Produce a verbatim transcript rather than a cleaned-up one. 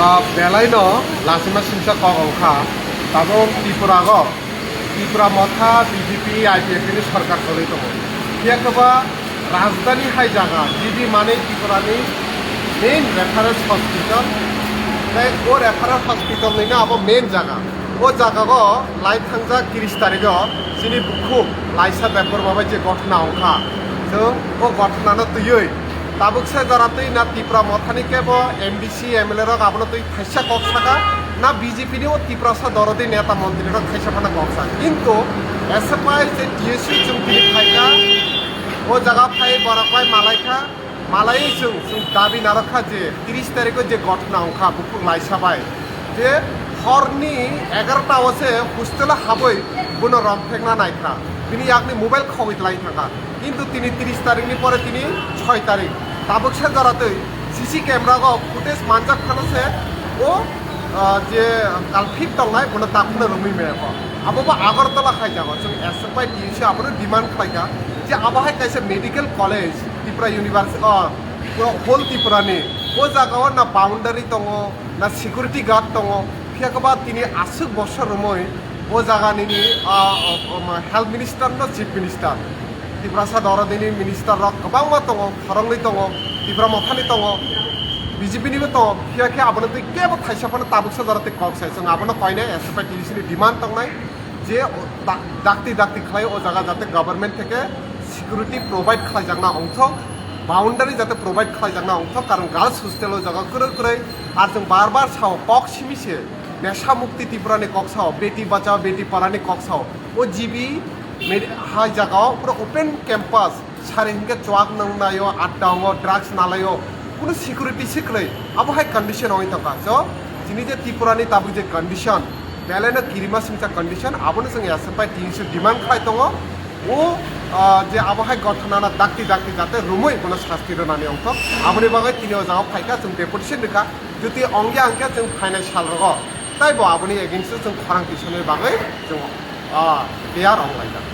Ah, belaino lachima singsa kok wngkha, tabuk Tripurago Tipra Motha, B J P, I P F T ni sorkar choli tongo. Phiya khe ba rajdhani hai jaga, G B mane Tripurani main reference hospital, tei o reference hospital nino abo main jaga. O jagago lai thangjak tris tarigo chini bukhuk Laisa Debbarma bai je gothona wngkha, chwng o gothonano twiwi tabuksa jora twi na Tipra Mothani kebo M D C, M L A rok abono twi thaisa kok saka, na B J P ni o Tiprasa dorodi neta montri rok thaisa phano kok sa. Kintu S F I je T S U chwng tini phaikha, o jaga phai borok bai malaikha, malaiwi chwng, chwng dabi narwkha je tris tarikho je gothona wngkha bukhuk Laisa bai, je horni egarota o se hostel o habwi bono romphekna naikha, bini yakni mobile khogwi tlai thangkha. Kintu tini tris tarikni pore tini soi tarik. Tabuksa jora twi C C camera o footage manjak phano se o, ah, je culprit tongnai bono takhukno romwi maya kho. Abo bo Agartala khai jago. Chwng S F I T U C abono demand khlaikha je abo hai kaisa medical college Tripura University, oh, pura whole Tripura ni o jaga o na boundary tongo, na security guard tongo, phiya khe ba tini aswk bosor romwi o jaga nini, ah, oh, oh, ma, health minister no chief minister. Tiprasa dorodini minister rok kwbangma tongo, khoroknwi tongo, Tipra Mothani tongo, B J P nibo tongo, phiya khe abono twi kebo thaisa phano tabuksa jora twi kok sai. Chwng abono koinai S F I T U C ni demand tongnai je o da-, dakti dakti khlai o jaga jate government theke security provide khlaijakna ongthok, boundary jate provide khlaijakna ongthok, karon girls hostel o jaga kwrwi kwrwi. Ar chwng bar bar sao, kok simi se Nesha Mukti Tripura ni kok sao, Beti Bachao Beti Padhao ni kok sao. O G B med-, hai jaga o pura open campus, sari hinkhe chuak nang naio, adda ongo, drugs nalaio, kunu security siklai, abo hai condition ongwi tongkha. So, chini je Tripura ni tabuk je condition, belai no kirima singcha condition, abono chwng S F I T U C demand khlai tongo. O, ah, je abo hai gothona no dakti dakti jate romwi bono sasti rwnani ongthok. Aboni bagwi tini o jaga phaikha, chwng deputation rwkha. Jodi ongya hwnkhe chwng phainai sal rogo taibo aboni against o chwng khorang tisani bagwi chwng, ah, tiyar onglaijak.